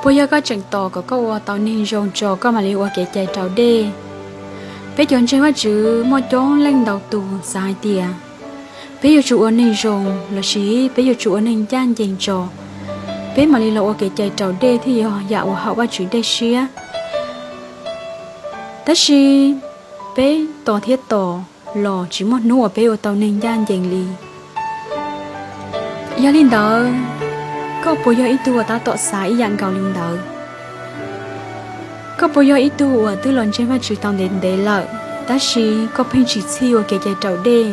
Puas yog koj tseem tos kom koj ua tau neeg zoo tso koj mam li ua kev cai raus dej? Peb cov ntseeg Vajtswv muaj coob leej ntau tus xav hais tias peb yuav tsum ua neeg zoo lossis peb yuav tsum ua neeg ncaj ncees tso, peb mam li los ua kev cai raus dej thiaj yog yam uas haum Vajtswv dej siab. Tab sis peb tos thiab tos los tsis muaj hnub uas peb ua tau neeg ncaj ncees li. Yog li ntawd, koj puas yog ib tug uas tab tom xav ib yam nkaus li ntawd? Koj puas yog ib tug uas twb los ntseeg Vajtswv tau ntev ntev lawm, tab sis koj pheej tsis txhij ua kev cai raus dej?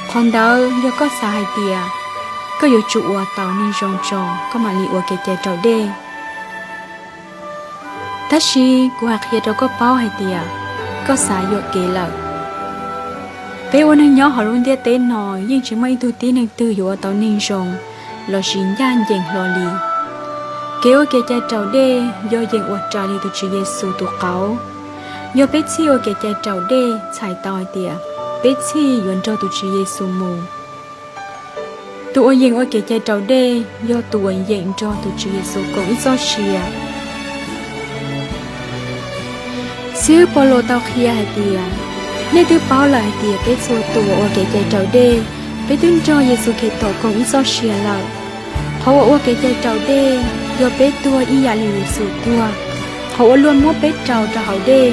Qhov ntawd yog koj xav hais tias koj yuav tsum ua tau neeg zoo tso koj mam li ua kev cai raus dej. Tab sis kuv hais qhia rau koj paub hais tias koj xav yuam kev lawm. Peb ua neeg nyob hauv lub ntiaj teb no yeej tsis muaj ib tug tib neeg twg yuav ua tau neeg zoo lossis ncaj ncees hlo li. Kev ua kev cai raus dej yog yeem ua raws li tus Tswv Yexus tus qauv. Yog peb txhij ua kev cai raus dej txhais tau hais tias peb txhij yuav nrog tus Tswv Yexus mus. Tus uas yeem ua kev cai raus dej yog tus uas yeem nrog tus Tswv Yexus koom ib txoj sia. Xib hwb Paulus tau qhia hais tias, nej twb paub lawm hais tias peb txhua tus uas ua kev cai raus dej, peb twb nrog Yexus Khetos koom ib txoj sia lawm. Qhov uas ua kev cai raus dej yog peb tuag ib yam li Yexus tuag. Qhov uas luag muab peb rau rau hauv dej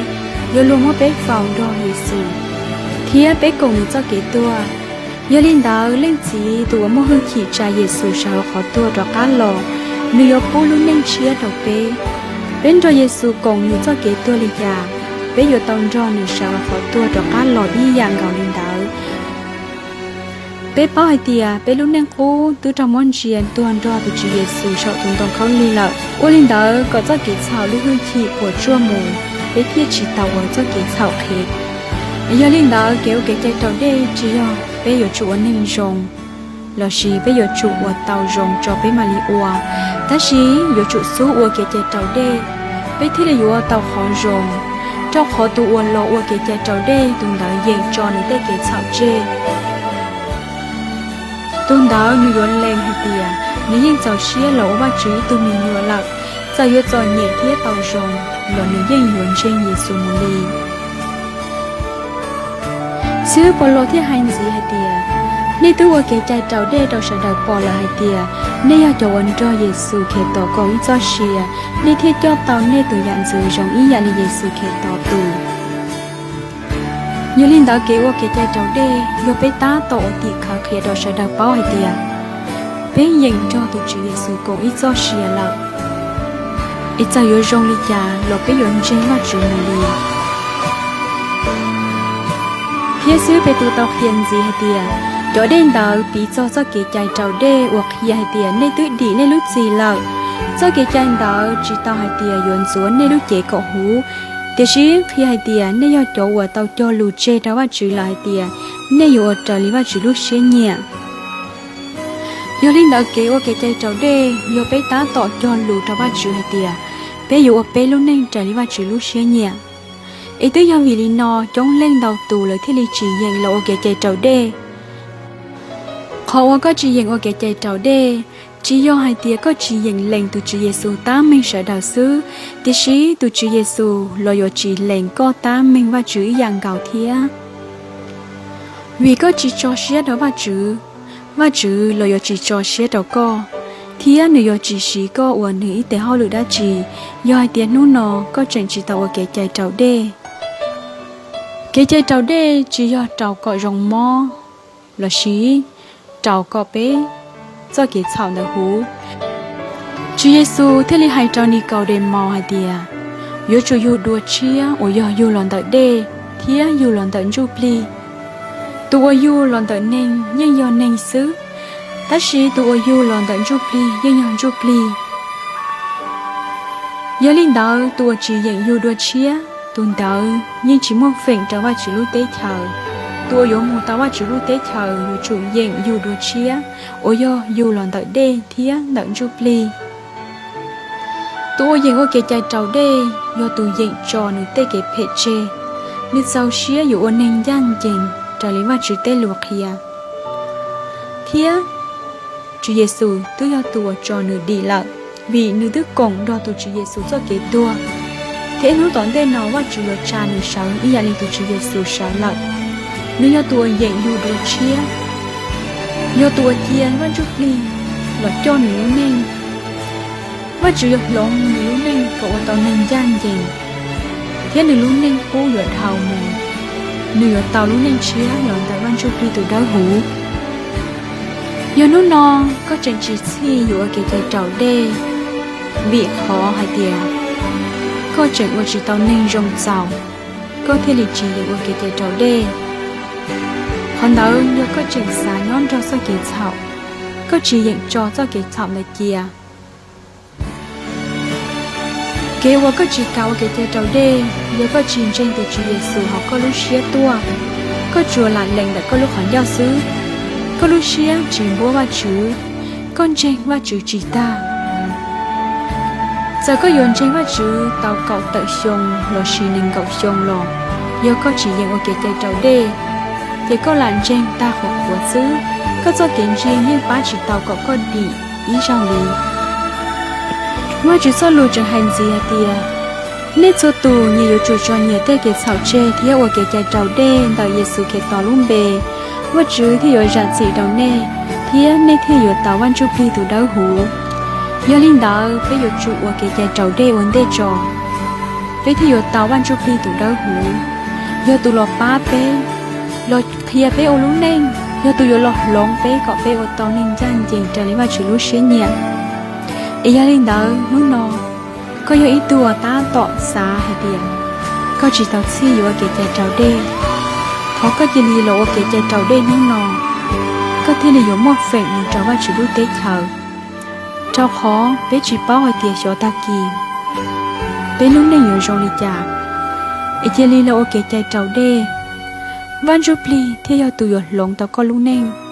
yog luag muab peb faus nrog Yexus, thiab peb koom nws txoj kev tuag. Yog li ntawd, Leej Txiv tus uas muaj hwj chim tsa Yexus sawv hauv qhov tuag rov qab los, nws yuav pub lub neej tshiab rau peb. Peb nrog Yexus koom nws txoj kev tuag li cas, peb yuav tau nrog nws sawv hauv qhov tuag rov qab los ib yam nkaus li ntawd. Peb paub hais tias peb lub neej qub twb raug muab ntsia tuag nrog tus Tswv Yexus saum tus ntoo khaub lig lawm. Ua li ntawd kom txoj kev txhaum lub hwj chim puas tsuaj mus, peb thiaj tsis tau ua txoj kev txhaum qhev. Yog li ntawd, kev ua kev cai raus dej tsis yog peb yuav tsum ua neeg zoo lossis peb yuav tsum ua tau zoo tso peb mam li ua, tab sis yuav tsum xub ua kev cai raus dej, peb thiaj li yuav ua tau qhov zoo, rau qhov tus uas los ua kev cai raus dej tus ntawd yeem tso nws tej kev txhaum tseg. Tus ntawd nws yuav lees hais tias nws yeej txaus siab los ua Vajtswv ib tug me nyuam lawm, txawm yuav txom nyem thiab tau zoo los nws yeej yuav ntseeg Yexus mus li. Xib hwb Paulus thiaj hais ntxiv hais tias, nej twb ua kev cai raus dej rau sawv daws pom lawm hais tias nej yog cov uas nrog Yexus Khetos koom ib txoj sia, nej thiaj coj tau nej tus yam ntxwv zoo ib yam li Yexus Khetos tus. Yog li ntawd, kev ua kev cai raus dej yog peb tab tom ua tim khawv qhia rau sawv daws paub hais tias peb yeem nrog tus Tswv Yexus koom ib txoj sia lawm, es txawm yuav zoo li cas los peb yuav ntseeg Vajtswv mus li. Thiab xib hwb Petus tau qhia ntxiv hais tias, cov dej ntawd piv txog txoj kev cai raus dej uas qhia hais tias nej twb dim nej lub txim lawm. Txoj kev cai ntawd tsis tau hais tias yuav ntxuav nej lub cev kom huv, tiam sis qhia hais tias nej yog cov uas tau cog lus tseg rau Vajtswv lawm hais tias nej yuav ua raws li Vajtswv lub siab nyiam. Yog li ntawd, kev ua kev cai raus dej yog peb tab tom cog lus rau Vajtswv hais tias peb yuav ua peb lub neej raws li Vajtswv lub siab nyiam. Es twb yog vim li no coob leej ntau tus lawv thiaj li tsis yeem los ua kev cai raus dej. Qhov uas koj tsis yeem ua kev cai raus dej, tsis yog hais tias koj tsis yeem lees tus Tswv Yexus tab meeg sawv daws xwb, tiam sis tus Tswv Yexus los yuav tsis lees koj tab meeg Vajtswv ib yam nkaus thiab. Vim koj tsis tso siab rau Vajtswv, Vajtswv los yuav tsis tso siab rau koj, thiab nws yuav tsis siv koj ua nws ib tes hauj lwm dab tsi yog hais tias hnub no koj tseem tsis tau ua kev cai raus dej. Kev cai raus dej tsis yog raus kom zoo mob lossis raus kom peb txoj kev txhaum ntawd huv. Tswv Yexus thiaj li hais rau Nikaudemaus hais tias, yuav tsum yug dua tshiab uas yog yug los ntawm dej thiab yug los ntawm ntsuj plig. Tus uas yug los ntawm neeg yeej yog neeg xwb, tab sis tus uas yug los ntawm ntsuj plig yeej yog ntsuj plig. Yog li ntawd, tus uas tsis yeem yug dua tshiab, tus ntawd yeej tsis muaj feem rau Vajtswv lub teb chaws. Tus uas yuav mus tau Vajtswv lub teb chaws yuav tsum yeem yug dua tshiab, uas yog yug los ntawm dej thiab ntawm ntsuj plig. Tus uas yeem ua kev cai raus dej yog tus yeem tso nws tej kev phem tseg. Nws txaus siab yuav ua neeg ncaj ncees raws li Vajtswv tej lus qhia, thiab Tswv Yexus twb yog tus uas tso nws dim lawm. vim nws twb koom nrog tus Tswv Yexus txoj kev tuag, thiab hnub tom ntej no Vajtswv yuav tsa nws sawv ib yam li tus Tswv Yexus sawv lawm. Nws yog tus uas yeem yug dua tshiab, yog tus uas cia Vaj Ntsujplig los coj nws lub neej. Vajtswv yuav hloov nws lub neej kom ua tau neeg ncaj ncees, thiab nws lub neej qub yuav dhau mus. Nws yuav tau lub neej tshiab los ntawm Vaj Ntsujplig tus Dawbhuv. Yog hnub no koj tseem tsis txhij yuav ua kev cai raus dej, vim qhov hais tias koj tseem ua tsis tau neeg zoo txaus, koj thiaj li tsis yeem ua kev cai raus dej. Qhov ntawd yog koj tseem xav nyob nrog txoj kev txhaum, koj tsis yeem tso txoj kev txhaum ntawd cia. Kev uas koj tsis kam ua kev cai raus dej yog koj tsis ntseeg tus Tswv Yexus hauv koj lub siab tuaj, koj tsuas lam lees ntawm koj lub qhov ncauj xwb, koj lub siab tsis npuab Vajtswv, koj ntseeg Vajtswv tsis tag. Txawm koj yuav ntseeg Vajtswv tau kaum tawm xyoo lossis nees nkaum xyoo los, yog koj tsis yeem ua kev cai raus dej, ces koj lam ntseeg tag qhuav qhuav xwb, koj txoj kev ntseeg yeej pab tsis tau kom koj dim ib zaug li. Vajtswv txoj lus tseem hais ntxiv hais tias, nej txhua tus nyias yuav tsum tso nyias tej kev txhaum tseg thiab ua kev cai raus dej ntawm Yexus Khetos lub npe, Vajtswv thiaj yuav zam txim rau nej, thiab nej thiaj yuav tau Vaj Ntsujplig tus Dawbhuv. Yog li ntawd peb yuav tsum ua kev cai raus dej ua ntej tso, peb thiaj yuav tau Vaj Ntsujplig tus Dawbhuv, yog tus los pab peb, los qhia peb ua lub neej, yog tus yuav los hloov peb kom peb ua tau neeg ncaj ncees raws li Vajtswv lub siab nyiam. Es yog li ntawd hnub no, koj yog ib tug uas tab tom xav hais tias koj tsis tau txhij yuav ua kev cai raus dej, thov koj cia li los ua kev cai raus dej hnub no, koj thiaj li yuav muaj feem mus rau Vajtswv lub teb chaws. Rau qhov peb tsis paub hais tias xyov tag kis peb lub neej yuav zoo li cas. Es cia li los ua kev cai raus dej, Vaj Ntsujplig thiaj yog tus yuav hloov tau koj lub neej.